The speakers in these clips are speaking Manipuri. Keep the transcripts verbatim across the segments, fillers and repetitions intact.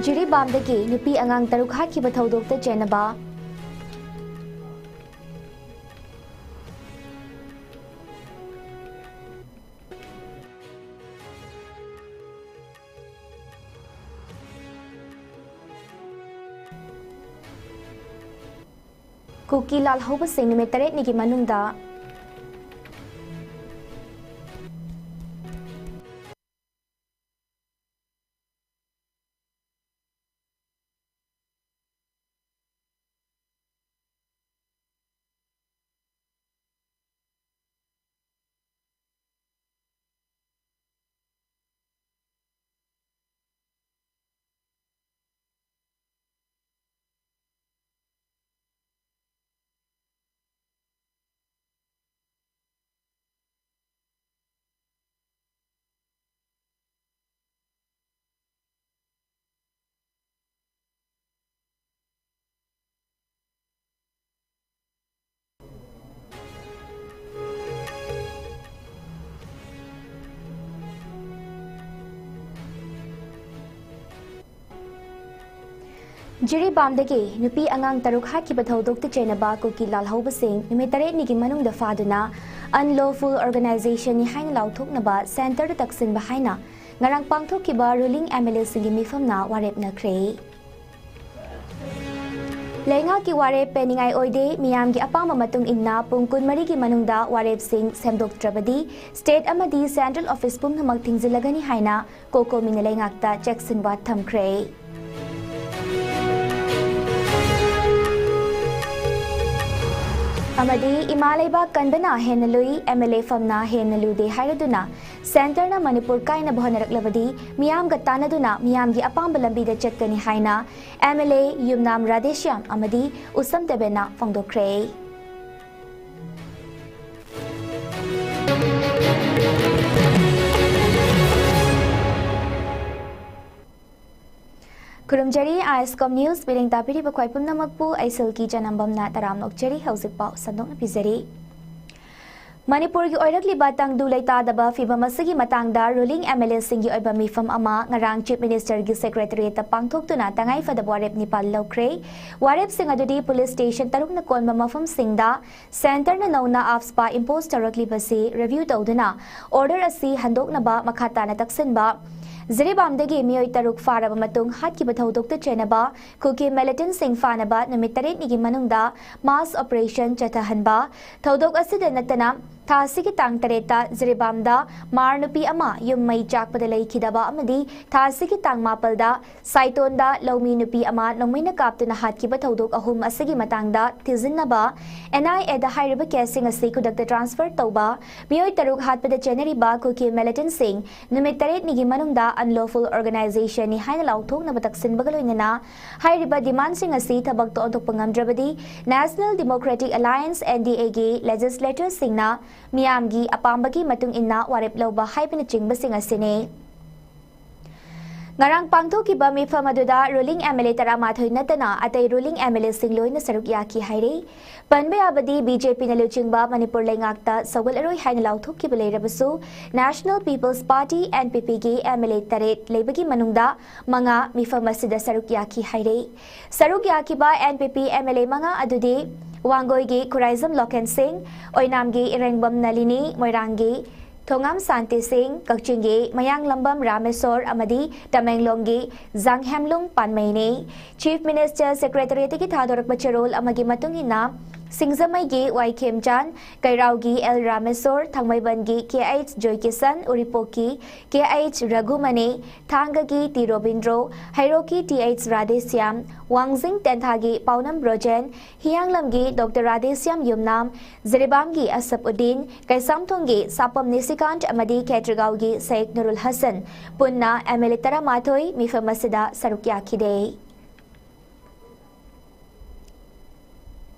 ꯖꯤꯔꯤꯕꯥꯝꯗꯒꯤ ꯅꯨꯄꯤ ꯑꯉꯥꯡ ꯇꯔꯨꯛ ꯍꯥꯠꯈꯤꯕ ꯊꯧꯗꯣꯛꯇ ꯆꯦꯟꯅꯕ꯫ ꯀꯨꯀꯤ ꯂꯥꯜꯍꯧꯕꯁꯤꯡ ꯅꯨꯃꯤꯠ ꯇꯔꯦꯠꯅꯤꯒꯤ ꯃꯅꯨꯡꯗ꯫ ꯖꯤꯔꯤꯕꯥꯝꯗꯒꯤ ꯅꯨꯄꯤ ꯑꯉꯥꯡ ꯇꯔꯨꯛ ꯍꯥꯠꯈꯤꯕ ꯊꯧꯗꯣꯛꯇ ꯆꯦꯟꯅꯕ ꯀꯨꯀꯤ ꯂꯥꯜꯍꯧꯕꯁꯤꯡ ꯅꯨꯃꯤꯠ ꯇꯔꯦꯠꯅꯤꯒꯤ ꯃꯅꯨꯡꯗ ꯐꯥꯗꯨꯅ unlawful organizationꯅꯤ ꯍꯥꯏꯅ ꯂꯥꯎꯊꯣꯛꯅꯕ centreꯗ ꯇꯛꯁꯤꯟꯕ ꯍꯥꯏꯅ ꯉꯔꯥꯡ ꯄꯥꯡꯊꯣꯛꯈꯤꯕ ruling MLAꯁꯤꯡꯒꯤ ꯃꯤꯐꯝꯅ ꯋꯥꯔꯦꯞꯅꯈ꯭ꯔꯦ꯫ ꯂꯩꯉꯥꯛꯀꯤ ꯋꯥꯔꯦꯞ ꯄꯦꯟꯅꯤꯡꯉꯥꯏ ꯑꯣꯏꯗꯦ, ꯃꯤꯌꯥꯝꯒꯤ ꯑꯄꯥꯝꯕ ꯃꯇꯨꯡ ꯏꯟꯅ ꯄꯨꯡ ꯀꯨꯟꯃꯔꯤꯒꯤ ꯃꯅꯨꯡꯗ ꯋꯥꯔꯦꯞꯁꯤꯡ ꯁꯦꯝꯗꯣꯛꯇ꯭ꯔꯕꯗꯤ state ꯑꯃꯗꯤ central office ꯄꯨꯝꯅꯃꯛ ꯊꯤꯡꯖꯤꯜꯂꯒꯅꯤ ꯍꯥꯏꯅ ꯀꯣꯀꯣꯃꯤꯅ ꯂꯩꯉꯥꯛꯇ ꯆꯦꯛꯁꯤꯟꯋꯥ ꯊꯝꯈ꯭ꯔꯦ꯫ ꯑꯃꯗꯤ ꯏꯃꯥ ꯂꯩꯕꯥꯛ ꯀꯟꯕꯅ ꯍꯦꯟꯅ ꯂꯨꯏ, MLA ꯐꯝꯅ ꯍꯦꯟꯅ ꯂꯨꯗꯦ ꯍꯥꯏꯔꯗꯨꯅ centreꯅ ꯃꯅꯤꯄꯨꯔ ꯀꯥꯏꯅꯕ ꯍꯣꯠꯅꯔꯛꯂꯕꯗꯤ ꯃꯤꯌꯥꯝꯒ ꯇꯥꯟꯅꯗꯨꯅ ꯃꯤꯌꯥꯝꯒꯤ ꯑꯄꯥꯝꯕ ꯂꯝꯕꯤꯗ ꯆꯠꯀꯅꯤ ꯍꯥꯏꯅ MLA ꯌꯨꯝꯅꯥꯝ ꯔꯥꯙꯦꯁ꯭ꯌꯥꯝ ꯑꯃꯗꯤ ꯎꯁꯝ ꯗꯦꯕꯦꯟꯅ ꯐꯣꯡꯗꯣꯛꯈ꯭ꯔꯦ꯫ ꯈꯨꯔꯨꯝꯖꯔꯤ, ISCOM News ꯃꯤꯠꯌꯦꯡ ꯇꯥꯕꯤꯔꯤꯕ ꯈ꯭ꯋꯥꯏ ꯄꯨꯝꯅꯃꯛꯄꯨ ꯑꯩ ꯁꯤꯜꯀꯤ ꯆꯅꯝꯕꯝꯅ ꯇꯔꯥꯝꯅ ꯑꯣꯛꯆꯔꯤ꯫ ꯍꯧꯖꯤꯛ ꯄꯥꯎ ꯁꯟꯗꯣꯛꯅ ꯄꯤꯖꯔꯤ꯫ ꯃꯅꯤꯄꯨꯔꯒꯤ ꯑꯣꯏꯔꯛꯂꯤꯕ ꯇꯪꯗꯨ ꯂꯩꯇꯥꯗꯕ ꯐꯤꯚꯝ ꯑꯁꯤꯒꯤ ꯃꯇꯥꯡꯗ ruling MLAꯁꯤꯡꯒꯤ ꯑꯣꯏꯕ ꯃꯤꯐꯝ ꯑꯃ ꯉꯔꯥꯡ Chief Ministerꯒꯤ Secretariatꯇ ꯄꯥꯡꯊꯣꯛꯇꯨꯅ ꯇꯉꯥꯏ ꯐꯗꯕ ꯋꯥꯔꯦꯞ ꯅꯤꯄꯥꯜ ꯂꯧꯈ꯭ꯔꯦ꯫ ꯋꯥꯔꯦꯞꯁꯤꯡ ꯑꯗꯨꯗꯤ police station ꯇꯔꯨꯛꯅ ꯀꯣꯟꯕ ꯃꯐꯝꯁꯤꯡꯗ Centreꯅ ꯅꯧꯅ AFSPA impose ꯇꯧꯔꯛꯂꯤꯕꯁꯤ review ꯇꯧꯗꯨꯅ order ꯑꯁꯤ ꯍꯟꯗꯣꯛꯅꯕ ꯃꯈꯥ ꯇꯥꯅ ꯇꯛꯁꯤꯟꯕ, ꯖꯤꯔꯤꯕꯥꯝꯗꯒꯤ ꯃꯤꯑꯣꯏ ꯇꯔꯨꯛ ꯐꯥꯔꯕ ꯃꯇꯨꯡ ꯍꯥꯠꯈꯤꯕ ꯊꯧꯗꯣꯛꯇ ꯆꯦꯟꯅꯕ ꯀꯨꯀꯤ militantꯁꯤꯡ ꯐꯥꯅꯕ ꯅꯨꯃꯤꯠ ꯇꯔꯦꯠꯅꯤꯒꯤ ꯃꯅꯨꯡꯗ mass operation ꯆꯠꯊꯍꯟꯕ, ꯊꯧꯗꯣꯛ ꯑꯁꯤꯗ ꯅꯠꯇꯅ ꯊꯥ ꯑꯁꯤꯒꯤ ꯇꯥꯡ ꯇꯔꯦꯠꯇ ꯖꯤꯔꯤꯕꯥꯝꯗ ꯃꯥꯔ ꯅꯨꯄꯤ ꯑꯃ ꯌꯨꯝ ꯃꯩ ꯆꯥꯛꯄꯗ ꯂꯩꯈꯤꯗꯕ ꯑꯃꯗꯤ ꯊꯥ ꯑꯁꯤꯒꯤ ꯇꯥꯡ ꯃꯥꯄꯜꯗ ꯁꯥꯏꯇꯣꯟꯗ ꯂꯧꯃꯤ ꯅꯨꯄꯤ ꯑꯃ ꯅꯣꯡꯃꯩꯅ ꯀꯥꯞꯇꯨꯅ ꯍꯥꯠꯈꯤꯕ ꯊꯧꯗꯣꯛ ꯑꯍꯨꯝ ꯑꯁꯤꯒꯤ ꯃꯇꯥꯡꯗ ꯊꯤꯖꯤꯟꯅꯕ NIAꯗ ꯍꯥꯏꯔꯤꯕ caseꯁꯤꯡ ꯑꯁꯤ ꯈꯨꯗꯛꯇ transfer ꯇꯧꯕ, ꯃꯤꯑꯣꯏ ꯇꯔꯨꯛ ꯍꯥꯠꯄꯗ ꯆꯦꯟꯅꯔꯤꯕ ꯀꯨꯀꯤ militantꯁꯤꯡ ꯅꯨꯃꯤꯠ ꯇꯔꯦꯠꯅꯤꯒꯤ ꯃꯅꯨꯡꯗ unlawful organisationꯅꯤ ꯍꯥꯏꯅ ꯂꯥꯎꯊꯣꯛꯅꯕ ꯇꯛꯁꯤꯟꯕꯒ ꯂꯣꯏꯅꯅ ꯍꯥꯏꯔꯤꯕ demandꯁꯤꯡ ꯑꯁꯤ ꯊꯕꯛꯇ ꯑꯣꯟꯊꯣꯛꯄ ꯉꯝꯗ꯭ꯔꯕꯗꯤ National Democratic Alliance, NDAꯒꯤ legislatorsꯁꯤꯡꯅ ꯃꯤꯌꯥꯝꯒꯤ ꯑꯄꯥꯝꯕꯒꯤ ꯃꯇꯨꯡ ꯏꯟꯅ ꯋꯥꯔꯦꯞ ꯂꯧꯕ ꯍꯥꯏꯕꯅꯆꯤꯡꯕꯁꯤꯡ ꯑꯁꯤꯅꯤ꯫ ꯉꯔꯥꯡ ꯄꯥꯡꯊꯣꯛꯈꯤꯕ ꯃꯤꯐꯝ ꯑꯗꯨꯗ ruling MLA ꯇꯔꯥꯃꯥꯊꯣꯏ ꯅꯠꯇꯅ ꯑꯇꯩ ruling MLAꯁꯤꯡ ꯂꯣꯏꯅ ꯁꯔꯨꯛ ꯌꯥꯈꯤ ꯍꯥꯏꯔꯤ꯫ ꯄꯟꯕ ꯌꯥꯕꯗꯤ BJPꯅ ꯂꯨꯆꯤꯡꯕ ꯃꯅꯤꯄꯨꯔ ꯂꯩꯉꯥꯛꯇ ꯁꯧꯒꯠꯂꯔꯣꯏ ꯍꯥꯏꯅ ꯂꯥꯎꯊꯣꯛꯈꯤꯕ ꯂꯩꯔꯕꯁꯨ National People's Party, NPPꯒꯤ MLA ꯇꯔꯦꯠ ꯂꯩꯕꯒꯤ ꯃꯅꯨꯡꯗ ꯃꯉꯥ ꯃꯤꯐꯝ ꯑꯁꯤꯗ ꯁꯔꯨꯛ ꯌꯥꯈꯤ ꯍꯥꯏꯔꯤ꯫ ꯁꯔꯨꯛ ꯌꯥꯈꯤꯕ NPP MLA ꯃꯉꯥ ꯑꯗꯨꯗꯤ ꯋꯥꯡꯒꯣꯏꯒꯤ ꯈꯨꯔꯥꯏꯖꯝ ꯂꯣꯀꯦꯟ ꯁꯤꯡ, ꯑꯣꯏꯅꯥꯝꯒꯤ ꯏꯔꯦꯡꯕꯝ ꯅꯂꯤꯅꯤ, ꯃꯣꯏꯔꯥꯡꯒꯤ ꯊꯣꯉꯥꯝ ꯁꯥꯟꯇꯤ ꯁꯤꯡ, ꯀꯛꯆꯤꯡꯒꯤ ꯃꯌꯥꯡꯂꯝꯕꯝ ꯔꯥꯃꯦꯁꯣꯔ ꯑꯃꯗꯤ ꯇꯃꯦꯡꯂꯣꯡꯒꯤ ꯖꯥꯡꯍꯦꯝꯂꯨꯡ ꯄꯥꯟꯃꯩꯅꯤ꯫ Chief Minister Secretariatꯇꯒꯤ ꯊꯥꯗꯣꯔꯛꯄ ꯆꯦꯔꯣꯜ ꯑꯃꯒꯤ ꯃꯇꯨꯡ ꯏꯟꯅ, ꯁꯤꯡꯖꯃꯩꯒꯤ ꯋꯥꯏ ꯈꯦꯝꯆꯥꯟ, ꯀꯩꯔꯥꯎꯒꯤ ꯑꯦꯜ ꯔꯥꯃꯦꯁꯣꯔ, ꯊꯥꯡꯃꯩꯕꯟꯒꯤ KH ꯖꯣꯏꯀꯤꯁꯟ, ꯎꯔꯤꯄꯣꯛꯀꯤ KH ꯔꯘꯨꯃꯅꯤ, ꯊꯥꯡꯒꯒꯤ ꯇꯤ ꯔꯣꯕꯤꯟꯗ꯭ꯔꯣ, ꯍꯩꯔꯣꯛꯀꯤ TH ꯔꯥꯙꯦꯁ꯭ꯌꯥꯝ, ꯋꯥꯡꯖꯤꯡ ꯇꯦꯟꯊꯥꯒꯤ ꯄꯥꯎꯅꯝ ꯕ꯭ꯔꯣꯖꯦꯟ, ꯍꯤꯌꯥꯡꯂꯝꯒꯤ ꯗꯣꯛꯇꯔ ꯔꯥꯙꯦꯁ꯭ꯌꯥꯝ ꯌꯨꯝꯅꯥꯝ, ꯖꯤꯔꯤꯕꯥꯝꯒꯤ ꯑꯁꯐ ꯎꯗꯤꯟ, ꯀꯩꯁꯥꯝꯊꯣꯡꯒꯤ ꯁꯥꯄꯝ ꯅꯤꯁꯤꯀꯥꯟꯠ ꯑꯃꯗꯤ ꯈꯦꯇ꯭ꯔꯤꯒꯥꯎꯒꯤ ꯁꯦꯈ ꯅꯨꯔꯨꯜ ꯍꯁꯟ ꯄꯨꯟꯅ MLA ꯇꯔꯥꯃꯥꯊꯣꯏ ꯃꯤꯐꯝ ꯑꯁꯤꯗ ꯁꯔꯨꯛ ꯌꯥꯈꯤꯗꯦ꯫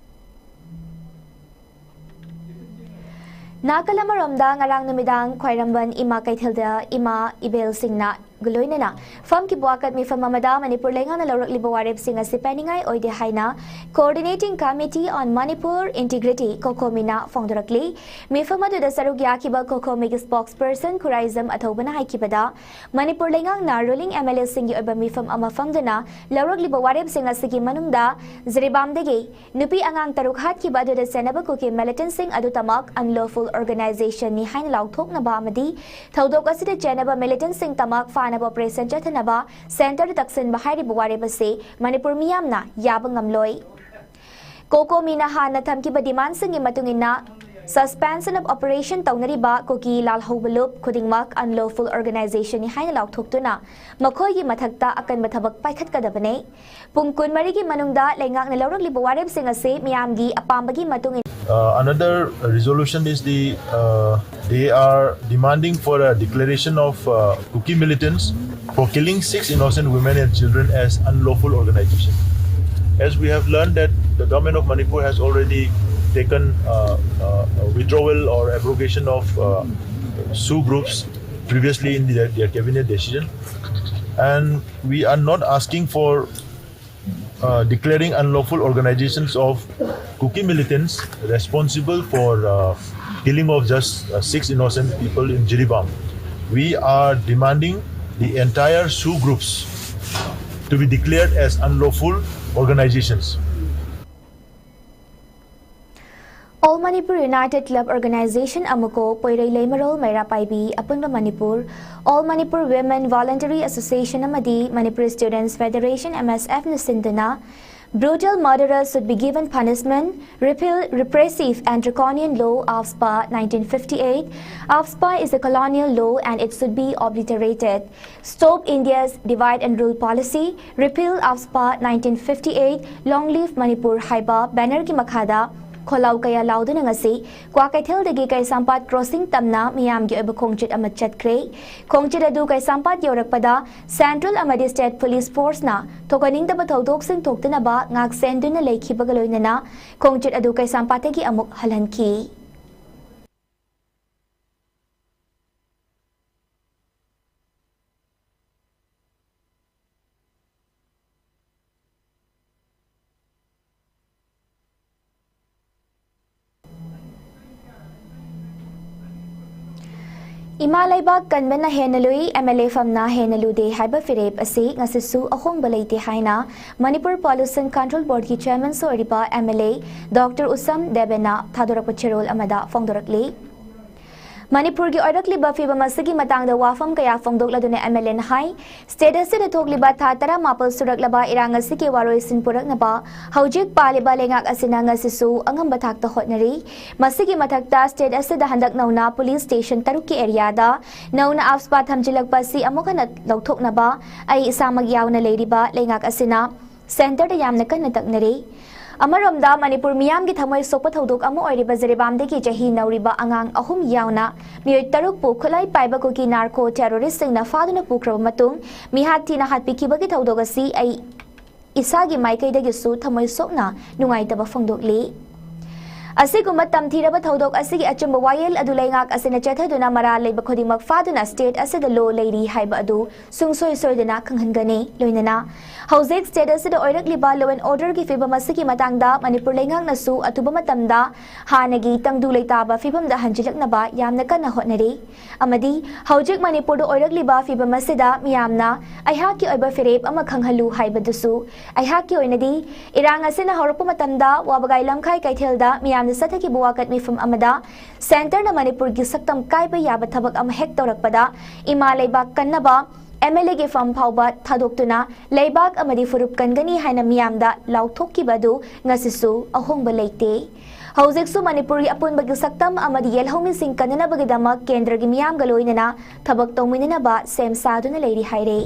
ꯅꯥꯀꯜ ꯑꯃꯔꯣꯝꯗ, ꯉꯔꯥꯡ ꯅꯨꯃꯤꯗꯥꯡ ꯈ꯭ꯋꯥꯏꯔꯝꯕꯟ ꯏꯃꯥ ꯀꯩꯊꯦꯜꯗ ꯏꯃꯥ ꯏꯕꯦꯜꯁꯤꯡꯅ ꯂꯣꯏꯅꯅ ꯐꯝꯈꯤꯕ ꯋꯥꯀꯠ ꯃꯤꯐꯝ ꯑꯃꯗ ꯃꯅꯤꯄꯨꯔ ꯂꯩꯉꯥꯛꯅ ꯂꯧꯔꯛꯂꯤꯕ ꯋꯥꯔꯦꯞꯁꯤꯡ ꯑꯁꯤ ꯄꯦꯟꯅꯤꯡꯉꯥꯏ ꯑꯣꯏꯗꯦ ꯍꯥꯏꯅ Coordinating Committee on Manipur Integrity, ꯀꯣꯀꯣꯃꯤꯅ ꯐꯣꯡꯗꯣꯔꯛꯂꯤ꯫ ꯃꯤꯐꯝ ꯑꯗꯨꯗ ꯁꯔꯨꯛ ꯌꯥꯈꯤꯕ ꯀꯣꯀꯣꯃꯤꯒꯤ spokesperson ꯈꯨꯔꯥꯏꯖꯝ ꯑꯊꯧꯕꯅ ꯍꯥꯏꯈꯤꯕꯗ, ꯃꯅꯤꯄꯨꯔ ꯂꯩꯉꯥꯛꯅ ruling MLAꯁꯤꯡꯒꯤ ꯑꯣꯏꯕ ꯃꯤꯐꯝ ꯑꯃ ꯐꯝꯗꯨꯅ ꯂꯧꯔꯛꯂꯤꯕ ꯋꯥꯔꯦꯞꯁꯤꯡ ꯑꯁꯤꯒꯤ ꯃꯅꯨꯡꯗ ꯖꯤꯔꯤꯕꯥꯝꯗꯒꯤ ꯅꯨꯄꯤ ꯑꯉꯥꯡ ꯇꯔꯨꯛ ꯍꯥꯠꯈꯤꯕ ꯑꯗꯨꯗ ꯆꯦꯟꯅꯕ ꯀꯨꯀꯤ militantꯁꯤꯡ ꯑꯗꯨꯇꯃꯛ unlawful organizationꯅꯤ ꯍꯥꯏꯅ ꯂꯥꯎꯊꯣꯛꯅꯕ ꯑꯃꯗꯤ ꯊꯧꯗꯣꯛ ꯑꯁꯤꯗ ꯆꯦꯟꯅꯕ militantꯁꯤꯡꯇꯃꯛ ꯐꯥꯅꯕ operation ꯆꯠꯊꯅꯕ centreꯗ ꯇꯛꯁꯤꯟꯕ ꯍꯥꯏꯔꯤꯕ ꯋꯥꯔꯦꯞ ꯑꯁꯤ ꯃꯅꯤꯄꯨꯔ ꯃꯤꯌꯥꯝꯅ ꯌꯥꯕ ꯉꯝꯂꯣꯏ꯫ ꯀꯣꯀꯣꯃꯤꯅ ꯍꯥꯟꯅ ꯊꯝꯈꯤꯕ demandꯁꯤꯡꯒꯤ ꯃꯇꯨꯡ ꯏꯟꯅ, suspension of operation ꯇꯧꯅꯔꯤꯕ ꯀꯨꯀꯤ ꯂꯥꯜꯍꯧꯕ ꯂꯨꯞ ꯈꯨꯗꯤꯡꯃꯛ unlawful organizationꯅꯤ ꯍꯥꯏꯅ ꯂꯥꯎꯊꯣꯛꯇꯨꯅ ꯃꯈꯣꯏꯒꯤ ꯃꯊꯛꯇ ꯑꯀꯟꯕ ꯊꯕꯛ ꯄꯥꯏꯈꯠꯀꯗꯕꯅꯤ꯫ ꯄꯨꯡ ꯀꯨꯟꯃꯔꯤꯒꯤ ꯃꯅꯨꯡꯗ ꯂꯩꯉꯥꯛꯅ ꯂꯧꯔꯛꯂꯤꯕ ꯋꯥꯔꯦꯞꯁꯤꯡ ꯑꯁꯤ ꯃꯤꯌꯥꯝꯒꯤ ꯑꯄꯥꯝꯕꯒꯤ ꯃꯇꯨꯡ ꯏꯟꯅ Uh, another resolution is the uh, they are demanding for a declaration of uh, Kuki militants for killing six innocent women and children as unlawful organization. As we have learned that the government of Manipur has already taken uh, uh, a withdrawal or abrogation of uh, SoO groups previously in their, their cabinet decision, and we are not asking for uh, declaring unlawful organizations of Kuki militants responsible for uh, killing of just uh, six innocent people in Jiribam. We are demanding the entire SoO groups to be declared as unlawful organizations. All Manipur United Club Organization ꯑꯃꯀꯣ ꯄꯣꯏꯔꯩ ꯂꯩꯃꯔꯣꯜ ꯃꯩꯔꯥ ꯄꯥꯏꯕꯤ ꯑꯄꯨꯟꯕ Manipur, All Manipur Women Voluntary Association ꯑꯃꯗꯤ Manipur Students Federation, MSFꯅ ꯁꯤꯟꯗꯨꯅ brutal murderers should be given punishment, repeal repressive and draconian law, AFSPA nineteen fifty-eight. AFSPA is a colonial law and it should be obliterated. Stop India's divide and rule policy, repeal AFSPA nineteen fifty-eight, Long Live Manipur ꯍꯥꯏꯕ bannerꯒꯤ ꯃꯈꯥꯗ ꯈꯣꯜꯂꯥꯎ ꯀꯌꯥ ꯂꯥꯎꯗꯨꯅ ꯉꯁꯤ ꯀ꯭ꯋꯥꯀꯩꯊꯦꯜꯗꯒꯤ ꯀꯩꯁꯥꯝꯄꯥꯠ crossing ꯇꯝꯅ ꯃꯤꯌꯥꯝꯒꯤ ꯑꯣꯏꯕ ꯈꯣꯡꯆꯠ ꯑꯃ ꯆꯠꯈ꯭ꯔꯦ꯫ ꯈꯣꯡꯆꯠ ꯑꯗꯨ ꯀꯩꯁꯥꯝꯄꯥꯠ ꯌꯧꯔꯛꯄꯗ central ꯑꯃꯗꯤ state police forceꯅ ꯊꯣꯛꯍꯟꯅꯤꯡꯗꯕ ꯊꯧꯗꯣꯛꯁꯤꯡ ꯊꯣꯛꯇꯅꯕ ꯉꯥꯛꯁꯦꯟꯗꯨꯅ ꯂꯩꯈꯤꯕꯒ ꯂꯣꯏꯅꯅ ꯈꯣꯡꯆꯠ ꯑꯗꯨ ꯀꯩꯁꯥꯝꯄꯥꯠꯇꯒꯤ ꯑꯃꯨꯛ ꯍꯜꯍꯟꯈꯤ꯫ ꯏꯃꯥ ꯂꯩꯕꯥꯛ ꯀꯟꯕꯅ ꯍꯦꯟꯅ ꯂꯨꯏ, ꯑꯦꯝ ꯑꯦꯜ ꯑꯦ ꯐꯝꯅ ꯍꯦꯟꯅ ꯂꯨꯗꯦ ꯍꯥꯏꯕ ꯐꯤꯔꯦꯞ ꯑꯁꯤ ꯉꯁꯤꯁꯨ ꯑꯍꯣꯡꯕ ꯂꯩꯇꯦ ꯍꯥꯏꯅ ꯃꯅꯤꯄꯨꯔ ꯄꯣꯂꯨꯁꯟ ꯀꯟꯇ꯭ꯔꯣꯜ ꯕꯣꯔꯗꯀꯤ ꯆꯦꯌꯔꯃꯦꯟꯁꯨ ꯑꯣꯏꯔꯤꯕ ꯑꯦꯝ ꯑꯦꯜ ꯑꯦ ꯗꯣꯛꯇꯔ ꯎꯁꯝ ꯗꯦꯕꯦꯅ ꯊꯥꯗꯣꯔꯛꯄ ꯆꯦꯔꯣꯜ ꯑꯃꯗ ꯐꯣꯡꯗꯣꯔꯛꯂꯤ꯫ ꯃꯅꯤꯄꯨꯔꯒꯤ ꯑꯣꯏꯔꯛꯂꯤꯕ ꯐꯤꯕꯝ ꯑꯁꯤꯒꯤ ꯃꯇꯥꯡꯗ ꯋꯥꯐꯝ ꯀꯌꯥ ꯐꯣꯡꯗꯣꯛꯂꯗꯨꯅ ꯑꯦꯝ ꯑꯦꯜ ꯑꯦꯅ ꯍꯥꯏ, ꯁ꯭ꯇꯦꯠ ꯑꯁꯤꯗ ꯊꯣꯛꯂꯤꯕ ꯊꯥ ꯇꯔꯥꯃꯥꯄꯜ ꯁꯨꯔꯛꯂꯕ ꯏꯔꯥꯡ ꯑꯁꯤꯒꯤ ꯋꯥꯔꯣꯏꯁꯤꯟ ꯄꯨꯔꯛꯅꯕ ꯍꯧꯖꯤꯛ ꯄꯥꯜꯂꯤꯕ ꯂꯩꯉꯥꯛ ꯑꯁꯤꯅ ꯉꯁꯤꯁꯨ ꯑꯉꯝꯕ ꯊꯥꯛꯇ ꯍꯣꯠꯅꯔꯤ꯫ ꯃꯁꯤꯒꯤ ꯃꯊꯛꯇ ꯁ꯭ꯇꯦꯠ ꯑꯁꯤꯗ ꯍꯟꯗꯛ ꯅꯧꯅ ꯄꯨꯂꯤꯁ ꯁ꯭ꯇꯦꯁꯟ ꯇꯔꯨꯛꯀꯤ ꯑꯦꯔꯤꯌꯥꯗ ꯅꯧꯅ ꯑꯐꯁ꯭ꯄꯥ ꯊꯝꯖꯤꯜꯂꯛꯄ ꯑꯁꯤ ꯑꯃꯨꯛ ꯍꯟꯅ ꯂꯧꯊꯣꯛꯅꯕ ꯑꯩ ꯏꯁꯥꯃꯛ ꯌꯥꯎꯅ ꯂꯩꯔꯤꯕ ꯂꯩꯉꯥꯛ ꯑꯁꯤꯅ ꯁꯦꯟꯇꯔꯗ ꯌꯥꯝꯅ ꯀꯟꯅ ꯇꯛꯅꯔꯤ꯫ ꯑꯃꯔꯣꯝꯗ ꯃꯅꯤꯄꯨꯔ ꯃꯤꯌꯥꯝꯒꯤ ꯊꯃꯣꯏ ꯁꯣꯛꯄ ꯊꯧꯗꯣꯛ ꯑꯃ ꯑꯣꯏꯔꯤꯕ ꯖꯤꯔꯤꯕꯥꯝꯗꯒꯤ ꯆꯍꯤ ꯅꯧꯔꯤꯕ ꯑꯉꯥꯡ ꯑꯍꯨꯝ ꯌꯥꯎꯅ ꯃꯤꯑꯣꯏ ꯇꯔꯨꯛꯄꯨ ꯈꯨꯠꯂꯥꯏ ꯄꯥꯏꯕ ꯀꯨꯀꯤ ꯅꯥꯔꯀꯣ ꯇꯦꯔꯣꯔꯤꯁꯁꯤꯡꯅ ꯐꯥꯗꯨꯅ ꯄꯨꯈ꯭ꯔꯕ ꯃꯇꯨꯡ ꯃꯤꯍꯥꯠ ꯊꯤꯅ ꯍꯥꯠꯄꯤꯈꯤꯕꯒꯤ ꯊꯧꯗꯣꯛ ꯑꯁꯤ ꯑꯩ ꯏꯁꯥꯒꯤ ꯃꯥꯏꯀꯩꯗꯒꯤꯁꯨ ꯊꯃꯣꯏ ꯁꯣꯛꯅ ꯅꯨꯡꯉꯥꯏꯇꯕ ꯐꯣꯡꯗꯣꯛꯂꯤ꯫ ꯑꯁꯤꯒꯨꯝꯕ ꯇꯝꯊꯤꯔꯕ ꯊꯧꯗꯣꯛ ꯑꯁꯤꯒꯤ ꯑꯆꯨꯝꯕ ꯋꯥꯌꯦꯜ ꯑꯗꯨ ꯂꯩꯉꯥꯛ ꯑꯁꯤꯅ ꯆꯠꯊꯗꯨꯅ ꯃꯔꯥꯜ ꯂꯩꯕ ꯈꯨꯗꯤꯡꯃꯛ ꯐꯥꯗꯨꯅ ꯁ꯭ꯇꯦꯠ ꯑꯁꯤꯗ ꯂꯣ ꯂꯩꯔꯤ ꯍꯥꯏꯕ ꯑꯗꯨ ꯁꯨꯡꯁꯣꯏ ꯁꯣꯏꯗꯅ ꯈꯪꯍꯟꯒꯅꯤ꯫ ꯂꯣꯏꯅꯅ ꯍꯧꯖꯤꯛ ꯁ꯭ꯇꯦꯠ ꯑꯁꯤꯗ ꯑꯣꯏꯔꯛꯂꯤꯕ law and orderꯒꯤ ꯐꯤꯕꯝ ꯑꯁꯤꯒꯤ ꯃꯇꯥꯡꯗ ꯃꯅꯤꯄꯨꯔ ꯂꯩꯉꯥꯛꯅꯁꯨ ꯑꯊꯨꯕ ꯃꯇꯝꯗ ꯍꯥꯟꯅꯒꯤ ꯇꯪꯗꯨ ꯂꯩꯇꯥꯕ ꯐꯤꯕꯝꯗ ꯍꯟꯖꯤꯜꯂꯛꯅꯕ ꯌꯥꯝꯅ ꯀꯟꯅ ꯍꯣꯠꯅꯔꯤ꯫ ꯑꯃꯗꯤ ꯍꯧꯖꯤꯛ ꯃꯅꯤꯄꯨꯔꯗ ꯑꯣꯏꯔꯛꯂꯤꯕ ꯐꯤꯕꯝ ꯑꯁꯤꯗ ꯃꯤꯌꯥꯝꯅ ꯑꯩꯍꯥꯛꯀꯤ ꯑꯣꯏꯕ ꯐꯤꯔꯦꯞ ꯑꯃ ꯈꯪꯍꯜꯂꯨ ꯍꯥꯏꯕꯗꯨꯁꯨ ꯑꯩꯍꯥꯛꯀꯤ ꯑꯣꯏꯅꯗꯤ ꯏꯔꯥꯡ ꯑꯁꯤꯅ ꯍꯧꯔꯛꯄ ꯃꯇꯝꯗ ꯋꯥꯕꯒꯥꯏ ꯂꯝꯈꯥꯏ ꯀꯩꯊꯦꯜꯗ ꯃꯤꯌꯥꯝꯅ ꯆꯠꯊꯈꯤꯕ ꯋꯥꯀꯠ ꯃꯤꯐꯝ ꯑꯃꯗ ꯁꯦꯟꯇꯔꯅ ꯃꯅꯤꯄꯨꯔꯒꯤ ꯁꯛꯇꯝ ꯀꯥꯏꯕ ꯌꯥꯕ ꯊꯕꯛ ꯑꯃ ꯍꯦꯛ ꯇꯧꯔꯛꯄꯗ ꯏꯃꯥ ꯂꯩꯕꯥꯛ ꯀꯟꯅꯕ ꯑꯦꯝ ꯑꯦꯜ ꯑꯦꯒꯤ ꯐꯝ ꯐꯥꯎꯕ ꯊꯥꯗꯣꯛꯇꯨꯅ ꯂꯩꯕꯥꯛ ꯑꯃꯗꯤ ꯐꯨꯔꯨꯞ ꯀꯟꯒꯅꯤ ꯍꯥꯏꯅ ꯃꯤꯌꯥꯝꯗ ꯂꯥꯎꯊꯣꯛꯈꯤꯕ ꯑꯗꯨ ꯉꯁꯤꯁꯨ ꯑꯍꯣꯡꯕ ꯂꯩꯇꯦ꯫ ꯍꯧꯖꯤꯛꯁꯨ ꯃꯅꯤꯄꯨꯔꯒꯤ ꯑꯄꯨꯟꯕꯒꯤ ꯁꯛꯇꯝ ꯑꯃꯗꯤ ꯌꯦꯜꯍꯧꯃꯤꯁꯤꯡ ꯀꯟꯅꯅꯕꯒꯤꯗꯃꯛ ꯀꯦꯟꯗ꯭ꯔꯒꯤ ꯃꯤꯌꯥꯝꯒ ꯂꯣꯏꯅꯅ ꯊꯕꯛ ꯇꯧꯃꯤꯟꯅꯅꯕ ꯁꯦꯝ ꯁꯥꯗꯨꯅ ꯂꯩꯔꯤ ꯍꯥꯏꯔꯦ꯫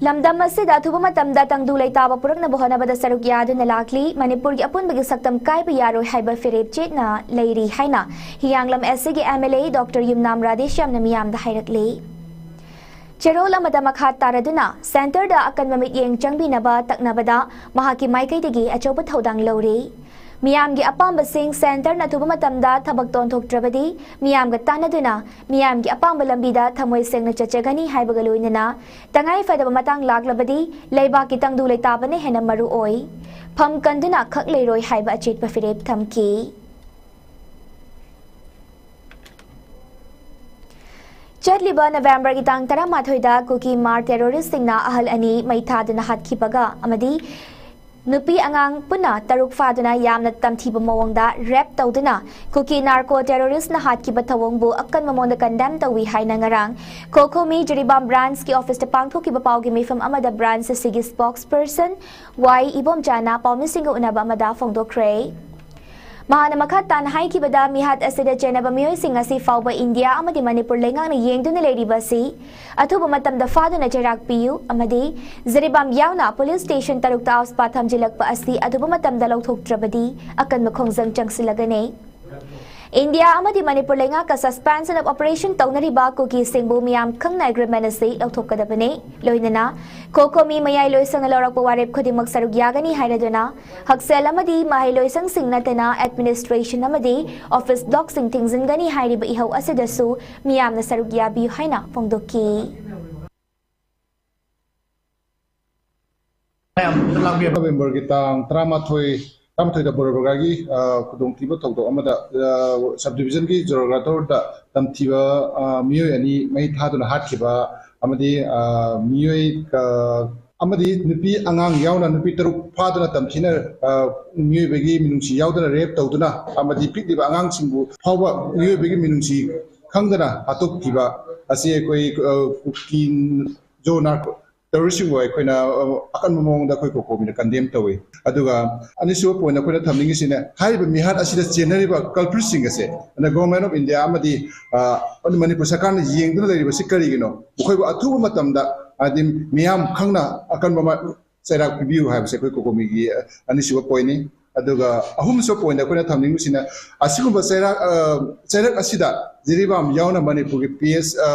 ꯂꯝꯗꯝ ꯑꯁꯤꯗ ꯑꯊꯨꯕ ꯃꯇꯝꯗ ꯇꯪꯗꯨ ꯂꯩꯇꯥꯕ ꯄꯨꯔꯛꯅꯕ ꯍꯣꯠꯅꯕꯗ ꯁꯔꯨꯛ ꯌꯥꯗꯨꯅ ꯂꯥꯛꯂꯤ꯫ ꯃꯅꯤꯄꯨꯔꯒꯤ ꯑꯄꯨꯟꯕꯒꯤ ꯁꯛꯇꯝ ꯀꯥꯏꯕ ꯌꯥꯔꯣꯏ ꯍꯥꯏꯕ ꯐꯤꯔꯦꯞ ꯆꯦꯠꯅ ꯂꯩꯔꯤ ꯍꯥꯏꯅ ꯍꯤꯌꯥꯡꯂꯝ ꯑꯦꯁ ꯁꯤꯒꯤ ꯑꯦꯝ ꯑꯦꯜ ꯑꯦ ꯗꯣꯛꯇꯔ ꯌꯨꯝꯅꯥꯝ ꯔꯥꯙꯦꯁ꯭ꯌꯥꯝꯅ ꯃꯤꯌꯥꯝꯗ ꯍꯥꯏꯔꯛꯂꯤ꯫ ꯆꯦꯔꯣꯜ ꯑꯃꯗ ꯃꯈꯥ ꯇꯥꯔꯗꯨꯅ ꯁꯦꯟꯇꯔꯗ ꯑꯀꯟꯕ ꯃꯤꯠꯌꯦꯡ ꯆꯪꯕꯤꯅꯕ ꯇꯛꯅꯕꯗ ꯃꯍꯥꯛꯀꯤ ꯃꯥꯏꯀꯩꯗꯒꯤ ꯑꯆꯧꯕ ꯊꯧꯗꯥꯡ ꯂꯧꯔꯤ꯫ ꯃꯤꯌꯥꯝꯒꯤ ꯑꯄꯥꯝꯕꯁꯤꯡ ꯁꯦꯟꯇꯔꯅ ꯑꯊꯨꯕ ꯃꯇꯝꯗ ꯊꯕꯛꯇ ꯑꯣꯟꯊꯣꯛꯇ꯭ꯔꯕꯗꯤ ꯃꯤꯌꯥꯝꯒ ꯇꯥꯟꯅꯗꯨꯅ ꯃꯤꯌꯥꯝꯒꯤ ꯑꯄꯥꯝꯕ ꯂꯝꯕꯤꯗ ꯊꯃꯣꯏ ꯁꯦꯡꯅ ꯆꯠꯆꯒꯅꯤ ꯍꯥꯏꯕꯒ ꯂꯣꯏꯅꯅ ꯇꯉꯥꯏ ꯐꯗꯕ ꯃꯇꯥꯡ ꯂꯥꯛꯂꯕꯗꯤ ꯂꯩꯕꯥꯛꯀꯤ ꯇꯪꯗꯨ ꯂꯩꯇꯥꯕꯅ ꯍꯦꯟꯅ ꯃꯔꯨ ꯑꯣꯏ꯫ ꯐꯝ ꯀꯟꯗꯨꯅ ꯈꯛ ꯂꯩꯔꯣꯏ ꯍꯥꯏꯕ ꯑꯆꯦꯠꯄ ꯐꯤꯔꯦꯞ ꯊꯝꯈꯤ꯫ ꯆꯠꯂꯤꯕ ꯅꯕꯦꯝꯕꯔꯒꯤ ꯇꯥꯡ ꯇꯔꯥꯃꯥꯊꯣꯏꯗ ꯀꯨꯀꯤ ꯃꯥꯔ ꯇꯦꯔꯣꯔꯤꯁꯁꯤꯡꯅ ꯑꯍꯜ ꯑꯅꯤ ꯃꯩ ꯊꯥꯗꯨꯅ ꯍꯥꯠꯈꯤꯕꯒ ꯑꯃꯗꯤ ꯅꯨꯄꯤ ꯑꯉꯥꯡ ꯄꯨꯟꯅ ꯇꯔꯨꯛ ꯐꯥꯗꯨꯅ ꯌꯥꯝꯅ ꯇꯝꯊꯤꯕ ꯃꯑꯣꯡꯗ ꯔꯦꯞ ꯇꯧꯗꯨꯅ ꯀꯨꯀꯤ ꯅꯥꯔꯀꯣ ꯇꯦꯔꯣꯔꯤꯁꯅ ꯍꯥꯠꯈꯤꯕ ꯊꯧꯑꯣꯡꯕꯨ ꯑꯀꯟꯕ ꯃꯑꯣꯡꯗ ꯀꯟꯗꯦꯝ ꯇꯧꯏ ꯍꯥꯏꯅ ꯉꯔꯥꯡ ꯈꯣꯈꯣꯃꯤ ꯖꯤꯔꯤꯕꯥꯝ ꯕ꯭ꯔꯥꯟꯁꯀꯤ ꯑꯣꯐꯤꯁꯇ ꯄꯥꯡꯊꯣꯛꯈꯤꯕ ꯄꯥꯎꯒꯤ ꯃꯤꯐꯝ ꯑꯃꯗ ꯕ꯭ꯔꯥꯟꯁ ꯑꯁꯤꯒꯤ ꯁ꯭ꯄꯣꯛꯁ ꯄꯔꯁꯟ ꯋꯥꯏ ꯏꯕꯣꯝꯆꯥꯅ ꯄꯥꯎꯃꯤꯁꯤꯡꯒ ꯎꯅꯕ ꯑꯃꯗ ꯐꯣꯡꯗꯣꯛꯈ꯭ꯔꯦ꯫ ꯃꯍꯥꯛꯅ ꯃꯈꯥ ꯇꯥꯅ ꯍꯥꯏꯈꯤꯕꯗ, ꯃꯤꯍꯥꯠ ꯑꯁꯤꯗ ꯆꯦꯟꯅꯕ ꯃꯤꯑꯣꯏꯁꯤꯡ ꯑꯁꯤ ꯐꯥꯎꯕ ꯏꯟꯗꯤꯌꯥ ꯑꯃꯗꯤ ꯃꯅꯤꯄꯨꯔ ꯂꯩꯉꯥꯛꯅ ꯌꯦꯡꯗꯨꯅ ꯂꯩꯔꯤꯕ ꯑꯁꯤ ꯑꯊꯨꯕ ꯃꯇꯝꯗ ꯐꯥꯗꯨꯅ ꯆꯩꯔꯥꯛ ꯄꯤꯌꯨ ꯑꯃꯗꯤ ꯖꯤꯔꯤꯕꯥꯝ ꯌꯥꯎꯅ ꯄꯨꯂꯤꯁ ꯁ꯭ꯇꯦꯁꯟ ꯇꯔꯨꯛꯇ ꯑꯥꯎꯁꯄꯥ ꯊꯝꯖꯤꯜꯂꯛꯄ ꯑꯁꯤ ꯑꯊꯨꯕ ꯃꯇꯝꯗ ꯂꯧꯊꯣꯛꯇ꯭ꯔꯕꯗꯤ ꯑꯀꯟꯕ ꯈꯣꯡꯖꯪ ꯆꯪꯁꯤꯜꯂꯒꯅꯤ꯫ ꯏꯟꯗꯤꯌꯥ ꯑꯃꯗꯤ ꯃꯅꯤꯄꯨꯔ ꯂꯩꯉꯥꯛꯀ suspension of operation ꯇꯧꯅꯔꯤꯕ ꯀꯨꯀꯤꯁꯤꯡꯕꯨ ꯃꯤꯌꯥꯝ ꯈꯪꯅ agreement ꯑꯁꯤ ꯂꯧꯊꯣꯛꯀꯗꯕꯅꯤ꯫ ꯂꯣꯏꯅꯅ ꯈꯣꯈꯣꯃꯤ ꯃꯌꯥꯏ ꯂꯣꯏꯁꯪꯅ ꯂꯧꯔꯛꯄ ꯋꯥꯔꯦꯞ ꯈꯨꯗꯤꯡꯃꯛ ꯁꯔꯨꯛ ꯌꯥꯒꯅꯤ ꯍꯥꯏꯔꯗꯨꯅ ꯍꯛꯁꯦꯜ ꯑꯃꯗꯤ ꯃꯍꯩꯂꯣꯏꯁꯪꯁꯤꯡ ꯅꯠꯇꯅ administration ꯑꯃꯗꯤ office blockꯁꯤꯡ ꯊꯤꯡꯖꯤꯟꯒꯅꯤ ꯍꯥꯏꯔꯤꯕ ꯏꯍꯧ ꯑꯁꯤꯗꯁꯨ ꯃꯤꯌꯥꯝꯅ ꯁꯔꯨꯛ ꯌꯥꯕꯤꯌꯨ ꯍꯥꯏꯅ ꯐꯣꯡꯗꯣꯛꯈꯤ꯫ ꯅꯕꯦꯝꯕꯔꯒꯤ ꯇꯥꯡ ꯇꯔꯥꯃꯥꯊꯣꯏ, ꯇꯔꯥꯃꯥꯊꯣꯏꯗ ꯕꯣꯔꯣꯕꯒꯥꯒꯤ, ꯑ, ꯈꯨꯗꯣꯡꯊꯤꯕ ꯊꯧꯗꯣꯛ ꯑꯃꯗ, ꯑ, sub divisionꯒꯤ ꯖꯣꯔꯒꯥꯇꯣꯔꯗ ꯇꯝꯊꯤꯕ, ꯑ, ꯃꯤꯑꯣꯏ ꯑꯅꯤ ꯃꯩ ꯊꯥꯗꯨꯅ ꯍꯥꯠꯈꯤꯕ ꯑꯃꯗꯤ, ꯑ, ꯃꯤꯑꯣꯏ, ꯑ, ꯑꯃꯗꯤ ꯅꯨꯄꯤ ꯑꯉꯥꯡ ꯌꯥꯎꯅ ꯅꯨꯄꯤ ꯇꯔꯨꯛ ꯐꯥꯗꯨꯅ ꯇꯝꯊꯤꯅ, ꯑ, ꯃꯤꯑꯣꯏꯕꯒꯤ ꯃꯤꯅꯨꯡꯁꯤ ꯌꯥꯎꯗꯅ rape ꯇꯧꯗꯨꯅ ꯑꯃꯗꯤ ꯄꯤꯛꯂꯤꯕ ꯑꯉꯥꯡꯁꯤꯡꯕꯨ ꯐꯥꯎꯕ ꯃꯤꯑꯣꯏꯕꯒꯤ ꯃꯤꯅꯨꯡꯁꯤ ꯈꯪꯗꯅ ꯍꯥꯠꯇꯣꯛꯈꯤꯕ ꯑꯁꯤ ꯑꯩꯈꯣꯏ, ꯑ, ꯀꯨꯀꯤ ꯖꯣ ꯅꯥꯔꯀꯣ terroristꯁꯤꯡꯕꯨ ꯑꯩꯈꯣꯏꯅ, ꯑ, ꯑꯀꯟꯕ ꯃꯑꯣꯡꯗ ꯑꯩꯈꯣꯏ ꯈꯣꯈꯣꯃꯤꯅ condemn ꯇꯧꯏ꯫ ꯑꯗꯨꯒ ꯑꯅꯤꯁꯨꯕ point ꯑꯩꯈꯣꯏꯅ ꯊꯝꯅꯤꯡꯉꯤꯁꯤꯅ ꯍꯥꯏꯔꯤꯕ ꯃꯤꯍꯥꯠ ꯑꯁꯤꯗ ꯆꯦꯟꯅꯔꯤꯕ culpritꯁꯤꯡ ꯑꯁꯦ ꯑꯗ Government of India ꯑꯃꯗꯤ, ꯑ, ꯃꯅꯤꯄꯨꯔ ꯁꯔꯀꯥꯔꯅ ꯌꯦꯡꯗꯨꯅ ꯂꯩꯔꯤꯕꯁꯤ ꯀꯔꯤꯒꯤꯅꯣ? ꯃꯈꯣꯏꯕꯨ ꯑꯊꯨꯕ ꯃꯇꯝꯗ ꯍꯥꯏꯗꯤ ꯃꯤꯌꯥꯝ ꯈꯪꯅ ꯑꯀꯟꯕ ꯃ-, ꯆꯩꯔꯥꯛ ꯄꯤꯕꯤꯌꯨ ꯍꯥꯏꯕꯁꯦ ꯑꯩꯈꯣꯏ ꯈꯣꯈꯣꯃꯤꯒꯤ, ꯑ, ꯑꯅꯤꯁꯨꯕ pointꯅꯤ꯫ ꯑꯗꯨꯒ ꯑꯍꯨꯝꯁꯨꯕ ꯄꯣꯏꯟꯗ ꯑꯩꯈꯣꯏꯅ ꯊꯝꯅꯤꯡꯕꯁꯤꯅ, ꯑꯁꯤꯒꯨꯝꯕ ꯆꯩꯔꯥꯛ ꯑ, ꯆꯩꯔꯛ ꯑꯁꯤꯗ ꯖꯤꯔꯤꯕꯥꯝ ꯌꯥꯎꯅ ꯃꯅꯤꯄꯨꯔꯒꯤ ꯄꯤ ꯑꯦꯁ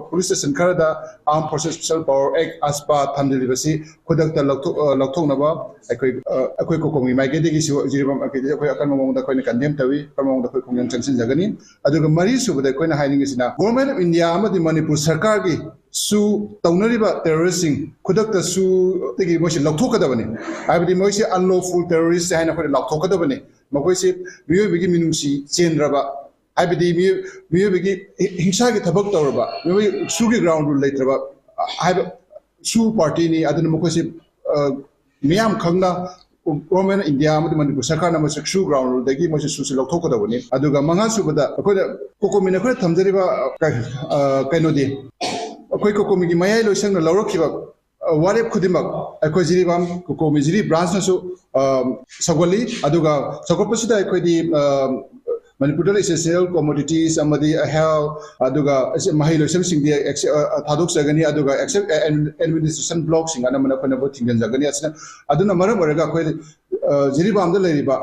ꯄꯨꯂꯤꯁ ꯁ꯭ꯇꯦꯁꯟ ꯈꯔꯗ Armed Forces Special Power Act, AFSPA ꯊꯝꯖꯤꯜꯂꯤꯕꯁꯤ ꯈꯨꯗꯛꯇ ꯂꯧꯊꯣꯛ ꯑ, ꯂꯧꯊꯣꯛꯅꯕ ꯑꯩꯈꯣꯏ ꯑ, ꯑꯩꯈꯣꯏ ꯀꯣꯀꯣꯃꯤ ꯃꯥꯏꯀꯩꯗꯒꯤꯁꯨ ꯖꯤꯔꯤꯕꯥꯝ ꯃꯥꯏꯀꯩꯗꯒꯤ ꯑꯩꯈꯣꯏ ꯑꯀꯟꯕ ꯃꯑꯣꯡꯗ ꯑꯩꯈꯣꯏꯅ ꯀꯟꯗꯦꯝ ꯇꯧꯏ, ꯑꯀꯟꯕ ꯃꯑꯣꯡꯗ ꯑꯩꯈꯣꯏ ꯈꯣꯡꯖꯪ ꯆꯪꯁꯤꯟꯖꯒꯅꯤ꯫ ꯑꯗꯨꯒ ꯃꯔꯤꯁꯨꯕꯗ ꯑꯩꯈꯣꯏꯅ ꯍꯥꯏꯅꯤꯡꯉꯤꯁꯤꯅ Government of India ꯑꯃꯗꯤ ꯃꯅꯤꯄꯨꯔ ꯁꯔꯀꯥꯔꯒꯤ ꯁꯨ ꯇꯧꯅꯔꯤꯕ ꯇꯦꯔꯣꯔꯤꯁꯁꯤꯡ ꯈꯨꯗꯛꯇ ꯁꯨꯗꯒꯤ ꯃꯣꯏꯁꯤ ꯂꯧꯊꯣꯛꯀꯗꯕꯅꯤ꯫ ꯍꯥꯏꯕꯗꯤ ꯃꯣꯏꯁꯤ unlawful terrorist ꯍꯥꯏꯅ ꯑꯩꯈꯣꯏꯅ ꯂꯥꯎꯊꯣꯛꯀꯗꯕꯅꯤ꯫ ꯃꯈꯣꯏꯁꯤ ꯃꯤꯑꯣꯏꯕꯒꯤ ꯃꯤꯅꯨꯡꯁꯤ ꯆꯦꯟꯗ꯭ꯔꯕ, ꯍꯥꯏꯕꯗꯤ ꯃꯤꯑꯣꯏ- ꯃꯤꯑꯣꯏꯕꯒꯤ ꯍꯤ- ꯍꯤꯡꯁꯥꯒꯤ ꯊꯕꯛ ꯇꯧꯔꯕ, ꯃꯤꯑꯣꯏ ꯁꯨꯒꯤ ground rule ꯂꯩꯇ꯭ꯔꯕ, ꯑ, ꯍꯥꯏꯕ ꯁꯨ ꯄꯥꯔꯇꯤꯅꯤ꯫ ꯑꯗꯨꯅ ꯃꯈꯣꯏꯁꯤ, ꯑ, ꯃꯤꯌꯥꯝ ꯈꯪꯅ Government of India ꯑꯃꯗꯤ ꯃꯅꯤꯄꯨꯔ ꯁꯔꯀꯥꯔꯅ ꯃꯁꯤ ꯁꯨ ground ruleꯗꯒꯤ ꯃꯣꯏꯁꯤ ꯁꯨꯁꯤ ꯂꯧꯊꯣꯛꯀꯗꯕꯅꯤ꯫ ꯑꯗꯨꯒ ꯃꯉꯥꯁꯨꯕꯗ ꯑꯩꯈꯣꯏꯅ ꯀꯣꯀꯣꯃꯤꯅ ꯑꯩꯈꯣꯏꯅ ꯊꯝꯖꯔꯤꯕ, ꯑ, ꯀ-, ꯑ, ꯀꯩꯅꯣꯗꯤ, ꯑꯩꯈꯣꯏ ꯀꯣꯀꯣꯃꯤꯒꯤ ꯃꯌꯥꯏ ꯂꯣꯏꯁꯪꯅ ꯂꯧꯔꯛꯈꯤꯕ, ꯑ, ꯋꯥꯔꯦꯞ ꯈꯨꯗꯤꯡꯃꯛ ꯑꯩꯈꯣꯏ ꯖꯤꯔꯤꯕꯥꯝ ꯀꯣꯀꯣꯃꯤ ꯖꯤꯔꯤ branchꯅꯁꯨ, ꯑ, ꯁꯧꯒꯠꯂꯤ꯫ ꯑꯗꯨꯒ ꯁꯧꯒꯠꯄꯁꯤꯗ ꯑꯩꯈꯣꯏꯗꯤ, ꯑ, ꯃꯅꯤꯄꯨꯔꯗ ꯂꯩ essential commodities ꯑꯃꯗꯤ health, ꯑꯗꯨꯒ ꯑꯁꯤ ꯃꯍꯩ ꯂꯣꯏꯁꯪꯁꯤꯡꯗꯤ ꯑꯦꯛꯁ-, ꯑ, ꯑ, ꯊꯥꯗꯣꯛꯆꯒꯅꯤ, ꯑꯗꯨꯒ ꯑꯦꯛꯁꯦꯞ ꯑꯦꯗꯃꯤꯅꯤꯁꯇ꯭ꯔꯦꯁꯟ ꯕ꯭ꯂꯣꯛꯁꯤꯡ ꯑꯅꯝꯕꯅ ꯑꯩꯈꯣꯏꯅ ꯊꯤꯡꯖꯤꯟꯖꯒꯅꯤ꯫ ꯑꯁꯤꯅ, ꯑꯗꯨꯅ ꯃꯔꯝ ꯑꯣꯏꯔꯒ ꯑꯩꯈꯣꯏ, ꯑ, ꯖꯤꯔꯤꯕꯥꯝꯗ ꯂꯩꯔꯤꯕ,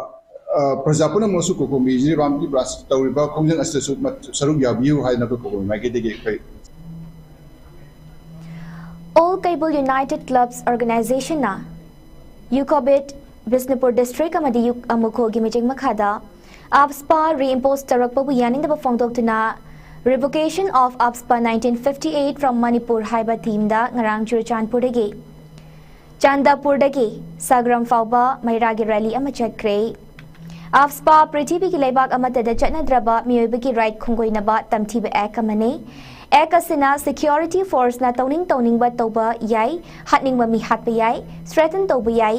ꯑ, ꯄ꯭ꯔꯖꯥ ꯄꯨꯝꯅꯃꯛꯁꯨ ꯀꯣꯀꯣꯃꯤ ꯖꯤꯔꯤꯕꯥꯝꯒꯤ branch ꯇꯧꯔꯤꯕ ꯈꯣꯡꯖꯪ ꯑꯁꯤꯗꯁꯨ ꯃ-, ꯁꯔꯨꯛ ꯌꯥꯕꯤꯌꯨ ꯍꯥꯏꯗꯅ ꯑꯩꯈꯣꯏ ꯀꯣꯀꯣꯃꯤ ꯃꯥꯏꯀꯩꯗꯒꯤ ꯑꯩꯈꯣꯏ All Keibul United Clubs Organizationꯅ ꯌꯨꯀꯣꯕꯤꯠ, ꯕꯤꯁꯅꯨꯄꯨꯔ ꯗꯤꯁꯇ꯭ꯔꯤꯛ ꯑꯃꯗꯤ ꯌꯨꯛ ꯑꯃꯨꯈꯣꯒꯤ ꯃꯤꯆꯪ ꯃꯈꯥꯗ AFSPA reimpose ꯇꯧꯔꯛꯄꯕꯨ ꯌꯥꯅꯤꯡꯗꯕ ꯐꯣꯡꯗꯣꯛꯇꯨꯅ Revocation of AFSPA nineteen fifty-eight from Manipur ꯍꯥꯏꯕ themeꯗ ꯉꯔꯥꯡ ꯆꯨꯔꯆꯥꯟꯄꯨꯔꯗꯒꯤ ꯆꯥꯟꯗꯄꯨꯔꯗꯒꯤ ꯁꯒ꯭ꯔꯝ ꯐꯥꯎꯕ ꯃꯩꯔꯥꯒꯤ rally ꯑꯃ ꯆꯠꯈ꯭ꯔꯦ꯫ AFSPA ꯄ꯭ꯔꯤꯊꯤꯕꯤꯒꯤ ꯂꯩꯕꯥꯛ ꯑꯃꯠꯇꯗ ꯆꯠꯅꯗ꯭ꯔꯕ ꯃꯤꯑꯣꯏꯕꯒꯤ right ꯈꯣꯡꯒꯣꯏꯅꯕ ꯇꯝꯊꯤꯕ act ꯑꯃꯅꯤ꯫ Act ꯑꯁꯤꯅ security forceꯅ ꯇꯧꯅꯤꯡ ꯇꯧꯅꯤꯡꯕ ꯇꯧꯕ ꯌꯥꯏ, ꯍꯥꯠꯅꯤꯡꯕ ꯃꯤ ꯍꯥꯠꯄ ꯌꯥꯏ, threaten ꯇꯧꯕ ꯌꯥꯏ꯫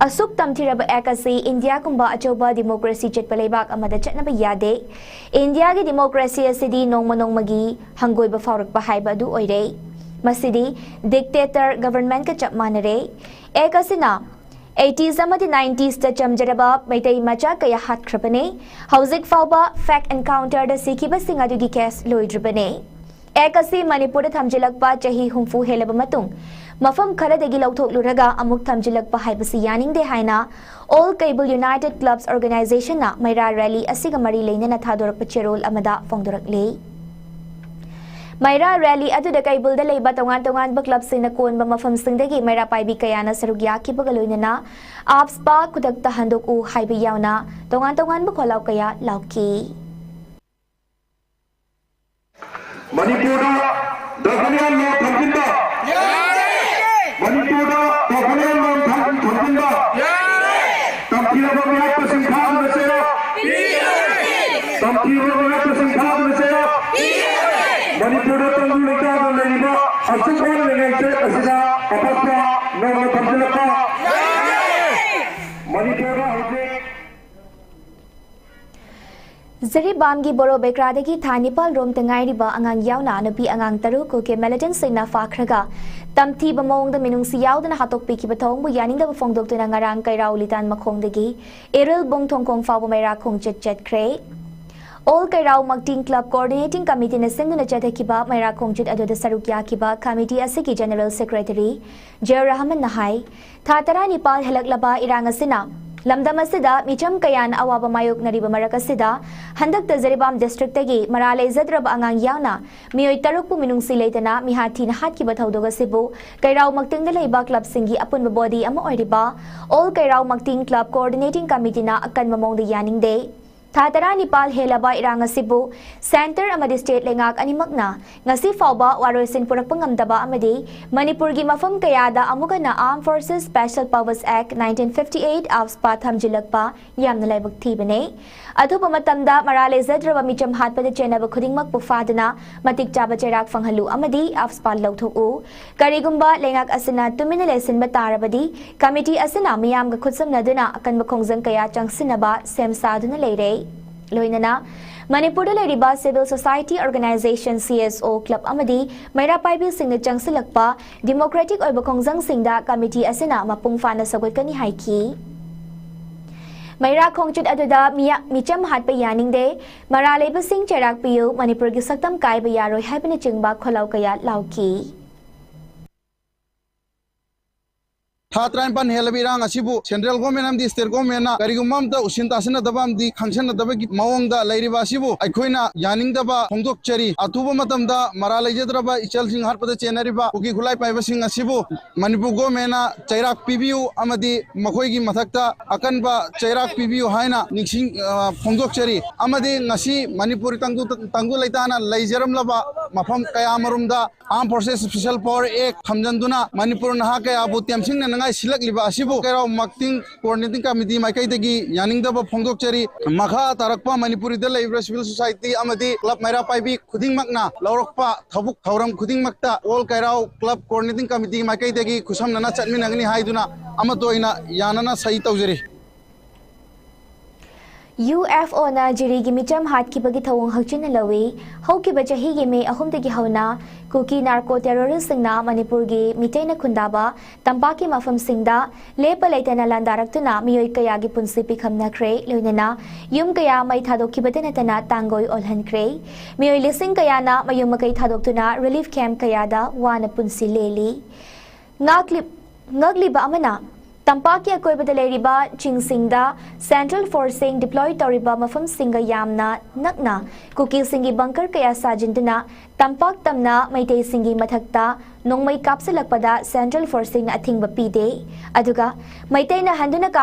ꯑꯁꯨꯛ ꯇꯝꯊꯤꯔꯕ act ꯑꯁꯤ ꯏꯟꯗꯤꯌꯥꯒꯨꯝꯕ ꯑꯆꯧꯕ democracy ꯆꯠꯄ ꯂꯩꯕꯥꯛ ꯑꯃꯗ ꯆꯠꯅꯕ ꯌꯥꯗꯦ꯫ ꯏꯟꯗꯤꯌꯥꯒꯤ democracy ꯑꯁꯤꯗꯤ ꯅꯣꯡꯃ ꯅꯣꯡꯃꯒꯤ ꯍꯪꯒꯣꯏꯕ ꯐꯥꯎꯔꯛꯄ ꯍꯥꯏꯕ ꯑꯗꯨ ꯑꯣꯏꯔꯦ꯫ ꯃꯁꯤꯗꯤ dictator governmentꯀ ꯆꯞ ꯃꯥꯟꯅꯔꯦ꯫ Act ꯑꯁꯤꯅ eighties ꯑꯃꯗꯤ ninetiesꯇ ꯆꯝꯖꯔꯕ ꯃꯩꯇꯩ ꯃꯆꯥ ꯀꯌꯥ ꯍꯥꯠꯈ꯭ꯔꯕꯅꯤ꯫ ꯍꯧꯖꯤꯛ ꯐꯥꯎꯕ fake encounterꯗ ꯁꯤꯈꯤꯕꯁꯤꯡ ꯑꯗꯨꯒꯤ case ꯂꯣꯏꯗ꯭ꯔꯤꯕꯅꯤ꯫ Act ꯑꯁꯤ ꯃꯅꯤꯄꯨꯔꯗ ꯊꯝꯖꯤꯜꯂꯛꯄ ꯆꯍꯤ ꯍꯨꯝꯐꯨ ꯍꯦꯜꯂꯕ ꯃꯇꯨꯡ ꯃꯐꯝ ꯈꯔꯗꯒꯤ ꯂꯧꯊꯣꯛꯂꯨꯔꯒ ꯑꯃꯨꯛ ꯊꯝꯖꯤꯜꯂꯛꯄ ꯍꯥꯏꯕꯁꯤ ꯌꯥꯅꯤꯡꯗꯦ ꯍꯥꯏꯅ All Kaibul United Clubs Organization ꯅ ꯃꯩꯔꯥ ꯔꯦꯂꯤ ꯑꯁꯤꯒ ꯃꯔꯤ ꯂꯩꯅꯅ ꯊꯥꯗꯣꯔꯛꯄ ꯆꯦꯔꯣꯜ ꯑꯃꯗ ꯐꯣꯡꯗꯣꯔꯛꯂꯤ꯫ ꯃꯩꯔꯥ ꯔꯦꯂꯤ ꯑꯗꯨꯗ ꯀꯩꯕꯨꯜꯗ ꯂꯩꯕ ꯇꯣꯉꯥꯟ ꯇꯣꯉꯥꯟꯕ ꯀ꯭ꯂꯕꯁꯤꯡꯅ ꯀꯣꯟꯕ ꯃꯐꯝꯁꯤꯡꯗꯒꯤ ꯃꯩꯔꯥ ꯄꯥꯏꯕꯤ ꯀꯌꯥꯅ ꯁꯔꯨꯛ ꯌꯥꯈꯤꯕꯒ ꯂꯣꯏꯅꯅ AFSPA ꯈꯨꯗꯛꯇ ꯍꯟꯗꯣꯛꯎ ꯍꯥꯏꯕ ꯌꯥꯎꯅ ꯇꯣꯉꯥꯟ ꯇꯣꯉꯥꯟꯕ ꯈꯣꯜꯂꯥꯎ ꯀꯌꯥ ꯂꯥꯎꯈꯤ꯫ ꯃꯅꯤꯄꯨꯔꯗ ꯗꯔꯕꯅꯤꯌꯥꯟ ꯂꯣꯟ ꯊꯝꯖꯤꯟꯕ, ꯃꯅꯤꯄꯨꯔꯗ ꯗꯔꯕꯅꯤꯌꯥꯟ ꯂꯣꯟ ꯊꯝ- ꯊꯝꯖꯤꯟꯕ, ꯇꯝꯊꯤꯔꯕ ꯃꯤꯍꯥꯠꯄꯁꯤꯡ ꯐꯥꯗꯨꯅ ꯆꯩꯔꯥꯛ, ꯇꯝꯊꯤꯔꯕ ꯃꯤꯍꯥꯠꯄꯁꯤꯡ ꯐꯥꯗꯨꯅ ꯆꯩꯔꯥꯛ, ꯃꯅꯤꯄꯨꯔꯗ ꯇꯪꯗꯨ ꯂꯩꯇꯥꯗꯅ ꯂꯩꯔꯤꯕ ꯑꯁꯨꯛ ꯋꯥꯅ ꯂꯩꯉꯥꯏ ꯆꯦꯠ ꯑꯁꯤꯗ ꯑꯄꯠꯄ ꯅꯣꯡꯃ ꯊꯝꯖꯤꯜꯂꯛꯄ, ꯃꯅꯤꯄꯨꯔꯗ ꯍꯧꯖꯤꯛ ꯖꯤꯔꯤꯕꯥꯝꯒꯤ ꯕꯣꯔꯣ ꯕꯦꯀ꯭ꯔꯥꯗꯒꯤ ꯊꯥ ꯅꯤꯄꯥꯜ ꯔꯣꯝꯇ ꯉꯥꯏꯔꯤꯕ ꯑꯉꯥꯡ ꯌꯥꯎꯅ ꯅꯨꯄꯤ ꯑꯉꯥꯡ ꯇꯔꯨꯛ ꯀꯨꯀꯤ ꯃꯤꯂꯤꯇꯦꯟꯠꯁꯤꯡꯅ ꯐꯥꯈ꯭ꯔꯒ ꯇꯝꯊꯤꯕ ꯃꯑꯣꯡꯗ ꯃꯤꯅꯨꯡꯁꯤ ꯌꯥꯎꯗꯅ ꯍꯥꯠꯇꯣꯛꯄꯤꯈꯤꯕ ꯊꯧꯑꯣꯡꯕꯨ ꯌꯥꯅꯤꯡꯗꯕ ꯐꯣꯡꯗꯣꯛꯇꯨꯅ ꯉꯔꯥꯡ ꯀꯩꯔꯥꯎ ꯂꯤꯇꯥꯟ ꯃꯈꯣꯡꯗꯒꯤ ꯏꯔꯤꯜꯕꯨꯡ ꯊꯣꯡꯈꯣꯡ ꯐꯥꯎꯕ ꯃꯩꯔꯥ ꯈꯣꯡꯆꯠ ꯆꯠꯈ꯭ꯔꯦ꯫ All ꯀꯩꯔꯥꯎ ꯃꯛꯇꯤꯡ ꯀ꯭ꯂꯕ ꯀꯣꯑꯣꯔꯗꯤꯅꯦꯇꯤꯡ ꯀꯃꯤꯇꯤꯅ ꯁꯤꯟꯗꯨꯅ ꯆꯠꯊꯈꯤꯕ ꯃꯩꯔꯥ ꯈꯣꯡꯆꯠ ꯑꯗꯨꯗ ꯁꯔꯨꯛ ꯌꯥꯈꯤꯕ ꯀꯃꯤꯇꯤ ꯑꯁꯤꯒꯤ ꯖꯦꯅꯔꯦꯜ ꯁꯦꯀ꯭ꯔꯦꯇꯔꯤ ꯖꯤꯌꯥꯎꯔ ꯔꯍꯃꯟꯅ ꯍꯥꯏ, ꯊꯥ ꯇꯔꯥꯅꯤꯄꯥꯜ ꯍꯦꯜꯂꯛꯂꯕ ꯏꯔꯥꯡ ꯑꯁꯤꯅ ꯂꯝꯗꯝ ꯑꯁꯤꯗ ꯃꯤꯆꯝ ꯀꯌꯥꯅ ꯑꯋꯥꯕ ꯃꯥꯌꯣꯛꯅꯔꯤꯕ ꯃꯔꯛ ꯑꯁꯤꯗ, ꯍꯟꯗꯛꯇ ꯖꯤꯔꯤꯕꯥꯝ ꯗꯤꯁꯇ꯭ꯔꯤꯛꯇꯒꯤ ꯃꯔꯥ ꯂꯩꯖꯗ꯭ꯔꯕ ꯑꯉꯥꯡ ꯌꯥꯎꯅ ꯃꯤꯑꯣꯏ ꯇꯔꯨꯛꯄꯨ ꯃꯤꯅꯨꯡꯁꯤ ꯂꯩꯇꯅ ꯃꯤꯍꯥꯠ ꯊꯤꯅ ꯍꯥꯠꯈꯤꯕ ꯊꯧꯗꯣꯛ ꯑꯁꯤꯕꯨ ꯀꯩꯔꯥꯎ ꯃꯛꯇꯤꯡꯗ ꯂꯩꯕ ꯀ꯭ꯂꯕꯁꯤꯡꯒꯤ ꯑꯄꯨꯟꯕ ꯕꯣꯗꯤ ꯑꯃ ꯑꯣꯏꯔꯤꯕ All ꯀꯩꯔꯥꯎ ꯃꯛꯇꯤꯡ ꯀ꯭ꯂꯕ ꯀꯣꯑꯣꯔꯗꯤꯅꯦꯇꯤꯡ ꯀꯃꯤꯇꯤꯅ ꯑꯀꯟꯕ ꯃꯑꯣꯡꯗ ꯌꯥꯅꯤꯡꯗꯦ꯫ ꯊꯥ ꯇꯔꯥꯅꯤꯄꯥꯜ ꯍꯦꯜꯂꯕ ꯏꯔꯥꯡ ꯑꯁꯤꯕꯨ ꯁꯦꯟꯇꯔ ꯑꯃꯗꯤ ꯁ꯭ꯇꯦꯠ ꯂꯩꯉꯥꯛ ꯑꯅꯤꯃꯛꯅ ꯉꯁꯤ ꯐꯥꯎꯕ ꯋꯥꯔꯣꯏꯁꯤꯟ ꯄꯨꯔꯛꯄ ꯉꯝꯗꯕ ꯑꯃꯗꯤ ꯃꯅꯤꯄꯨꯔꯒꯤ ꯃꯐꯝ ꯀꯌꯥꯗ ꯑꯃꯨꯛ ꯍꯟꯅ Armed Forces Special Powers Act nineteen fifty eight, AFSPA ꯊꯝꯖꯤꯜꯂꯛꯄ ꯌꯥꯝꯅ ꯂꯥꯏꯕꯛ ꯊꯤꯕꯅꯤ꯫ ꯑꯊꯨꯕ ꯃꯇꯝꯗ ꯃꯔꯥ ꯂꯩꯖꯗ꯭ꯔꯕ ꯃꯤꯆꯝ ꯍꯥꯠꯄꯗ ꯆꯦꯟꯅꯕ ꯈꯨꯗꯤꯡꯃꯛꯄꯨ ꯐꯥꯗꯨꯅ ꯃꯇꯤꯛ ꯆꯥꯕ ꯆꯩꯔꯥꯛ ꯐꯪꯍꯜꯂꯨ ꯑꯃꯗꯤ AFSPA ꯂꯧꯊꯣꯛꯎ꯫ ꯀꯔꯤꯒꯨꯝꯕ ꯂꯩꯉꯥꯛ ꯑꯁꯤꯅ ꯇꯨꯃꯤꯟꯅ ꯂꯩꯁꯤꯟꯕ ꯇꯥꯔꯕꯗꯤ, ꯀꯃꯤꯇꯤ ꯑꯁꯤꯅ ꯃꯤꯌꯥꯝꯒ ꯈꯨꯠꯁꯝꯅꯗꯨꯅ ꯑꯀꯟꯕ ꯈꯣꯡꯖꯪ ꯀꯌꯥ ꯆꯪꯁꯤꯟꯅꯕ ꯁꯦꯝ ꯁꯥꯗꯨꯅ ꯂꯩꯔꯦ꯫ ꯂꯣꯏꯅꯅ ꯃꯅꯤꯄꯨꯔꯗ ꯂꯩꯔꯤꯕ civil society organization, C S O, club ꯑꯃꯗꯤ ꯃꯩꯔꯥ ꯄꯥꯏꯕꯤꯁꯤꯡꯅ ꯆꯪꯁꯤꯜꯂꯛꯄ democratic ꯑꯣꯏꯕ ꯈꯣꯡꯖꯪꯁꯤꯡꯗ ꯀꯃꯤꯇꯤ ꯑꯁꯤꯅ ꯃꯄꯨꯡ ꯐꯥꯅ ꯁꯧꯒꯠꯀꯅꯤ ꯍꯥꯏꯈꯤ꯫ ꯃꯩꯔꯥ ꯈꯣꯡꯆꯠ ꯑꯗꯨꯗ ꯃꯤꯌꯥ-, ꯃꯤꯆꯝ ꯍꯥꯠꯄ ꯌꯥꯅꯤꯡꯗꯦ, ꯃꯔꯥ ꯂꯩꯕꯁꯤꯡ ꯆꯩꯔꯥꯛ ꯄꯤꯌꯨ, ꯃꯅꯤꯄꯨꯔꯒꯤ ꯁꯛꯇꯝ ꯀꯥꯏꯕ ꯌꯥꯔꯣꯏ ꯍꯥꯏꯕꯅꯆꯤꯡꯕ ꯈꯣꯜꯂꯥꯎ ꯀꯌꯥ ꯂꯥꯎꯈꯤ꯫ ꯊꯥ ꯇꯔꯥꯅꯤꯄꯥꯟ ꯍꯦꯜꯂꯕ ꯏꯔꯥꯡ ꯑꯁꯤꯕꯨ central government ꯑꯃꯗꯤ state governmentꯅ ꯀꯔꯤꯒꯨꯝꯕ ꯑꯃꯇ ꯎꯁꯤꯟ ꯇꯥꯁꯤꯟꯅꯗꯕ ꯑꯃꯗꯤ ꯈꯪꯁꯤꯟꯅꯗꯕꯒꯤ ꯃꯑꯣꯡꯗ ꯂꯩꯔꯤꯕ ꯑꯁꯤꯕꯨ ꯑꯩꯈꯣꯏꯅ ꯌꯥꯅꯤꯡꯗꯕ ꯐꯣꯡꯗꯣꯛꯆꯔꯤ꯫ ꯑꯊꯨꯕ ꯃꯇꯝꯗ ꯃꯔꯥ ꯂꯩꯖꯗ꯭ꯔꯕ ꯏꯆꯜꯁꯤꯡ ꯍꯥꯠꯄꯗ ꯆꯦꯟꯅꯔꯤꯕ ꯀꯨꯀꯤ ꯈꯨꯠꯂꯥꯏ ꯄꯥꯏꯕꯁꯤꯡ ꯑꯁꯤꯕꯨ ꯃꯅꯤꯄꯨꯔ governmentꯅ ꯆꯩꯔꯥꯛ ꯄꯤꯕꯤꯌꯨ ꯑꯃꯗꯤ ꯃꯈꯣꯏꯒꯤ ꯃꯊꯛꯇ ꯑꯀꯟꯕ ꯆꯩꯔꯥꯛ ꯄꯤꯕꯤꯌꯨ ꯍꯥꯏꯅ ꯅꯤꯡꯁꯤꯡ-, ꯑ, ꯐꯣꯡꯗꯣꯛꯆꯔꯤ꯫ ꯑꯃꯗꯤ ꯉꯁꯤ ꯃꯅꯤꯄꯨꯔ ꯇꯪꯗꯨ, ꯇꯪꯗꯨ ꯂꯩꯇꯥꯅ ꯂꯩꯖꯔꯝꯂꯕ ꯃꯐꯝ ꯀꯌꯥ ꯑꯃꯔꯣꯝꯗ Armed Forces Special Power Act ꯊꯝꯖꯤꯟꯗꯨꯅ Manipur ꯅꯍꯥ ꯀꯌꯥꯕꯨ ꯇꯦꯝꯁꯤꯡꯅꯅꯉꯥꯏ ꯁꯤꯜꯂꯛꯂꯤꯕ ꯑꯁꯤꯕꯨ ꯀꯩꯔꯥꯎ ꯃꯛꯇꯤꯡ Coordinating Committee ꯃꯥꯏꯀꯩꯗꯒꯤ ꯌꯥꯅꯤꯡꯗꯕ ꯐꯣꯡꯗꯣꯛꯆꯔꯤ꯫ ꯃꯈꯥ ꯇꯥꯔꯛꯄ ꯃꯅꯤꯄꯨꯔꯗ ꯂꯩꯔꯤꯕ civil society ꯑꯃꯗꯤ club ꯃꯩꯔꯥ ꯄꯥꯏꯕꯤ ꯈꯨꯗꯤꯡꯃꯛꯅ ꯂꯧꯔꯛꯄ ꯊꯕꯛ ꯊꯧꯔꯝ ꯈꯨꯗꯤꯡꯃꯛꯇ All ꯀꯩꯔꯥꯎ Club Coordinating Committee ꯃꯥꯏꯀꯩꯗꯒꯤ ꯈꯨꯠꯁꯝꯅꯅ ꯆꯠꯃꯤꯟꯅꯒꯅꯤ ꯍꯥꯏꯗꯨꯅ ꯑꯃꯠꯇ ꯑꯣꯏꯅ ꯌꯥꯅꯅ ꯁꯍꯤ ꯇꯧꯖꯔꯤ꯫ UFOꯅ ꯖꯤꯔꯤꯒꯤ ꯃꯤꯆꯝ ꯍꯥꯠꯈꯤꯕꯒꯤ ꯊꯧꯑꯣꯡ ꯍꯛꯆꯤꯟꯅ ꯂꯧꯏ꯫ ꯍꯧꯈꯤꯕ ꯆꯍꯤꯒꯤ ꯃꯦ ꯑꯍꯨꯝꯗꯒꯤ ꯍꯧꯅ ꯀꯨꯀꯤ narco terroristꯁꯤꯡꯅ ꯃꯅꯤꯄꯨꯔꯒꯤ ꯃꯤꯇꯩꯅ ꯈꯨꯟꯗꯥꯕ ꯇꯝꯄꯥꯛꯀꯤ ꯃꯐꯝꯁꯤꯡꯗ ꯂꯦꯞꯄ ꯂꯩꯇꯅ ꯂꯥꯟꯗꯥꯔꯛꯇꯨꯅ ꯃꯤꯑꯣꯏ ꯀꯌꯥꯒꯤ ꯄꯨꯟꯁꯤ ꯄꯤꯈꯝꯅꯈ꯭ꯔꯦ꯫ ꯂꯣꯏꯅꯅ ꯌꯨꯝ ꯀꯌꯥ ꯃꯩ ꯊꯥꯗꯣꯛꯈꯤꯕꯇ ꯅꯠꯇꯅ ꯇꯥꯡꯒꯣꯏ ꯑꯣꯜꯍꯟꯈ꯭ꯔꯦ꯫ ꯃꯤꯑꯣꯏ ꯂꯤꯁꯤꯡ ꯀꯌꯥꯅ ꯃꯌꯨꯝ ꯃꯀꯩ ꯊꯥꯗꯣꯛꯇꯨꯅ relief camp ꯀꯌꯥꯗ ꯋꯥꯅ ꯄꯨꯟꯁꯤ ꯂꯦꯜꯂꯤ꯫ ꯉꯥꯛꯂꯤ-, ꯉꯛꯂꯤꯕ ꯑꯃꯅ, ꯇꯝꯄꯥꯛꯀꯤ ꯑꯀꯣꯏꯕꯗ ꯂꯩꯔꯤꯕ ꯆꯤꯡꯁꯤꯡꯗ central forceꯁꯤꯡ deploy ꯇꯧꯔꯤꯕ ꯃꯐꯝꯁꯤꯡꯒ ꯌꯥꯝꯅ ꯅꯛꯅ ꯀꯨꯀꯤꯁꯤꯡꯒꯤ bunker ꯀꯌꯥ ꯁꯥꯖꯤꯟꯗꯨꯅ ꯇꯝꯄꯥꯛ ꯇꯝꯅ ꯃꯩꯇꯩꯁꯤꯡꯒꯤ ꯃꯊꯛꯇ ꯅꯣꯡꯃꯩ ꯀꯥꯞꯁꯤꯜꯂꯛꯄꯗ central forceꯁꯤꯡꯅ ꯑꯊꯤꯡꯕ ꯄꯤꯗꯦ꯫ ꯑꯗꯨꯒ ꯃꯩꯇꯩꯅ ꯍꯟꯗꯨꯅ ꯀꯥꯞ-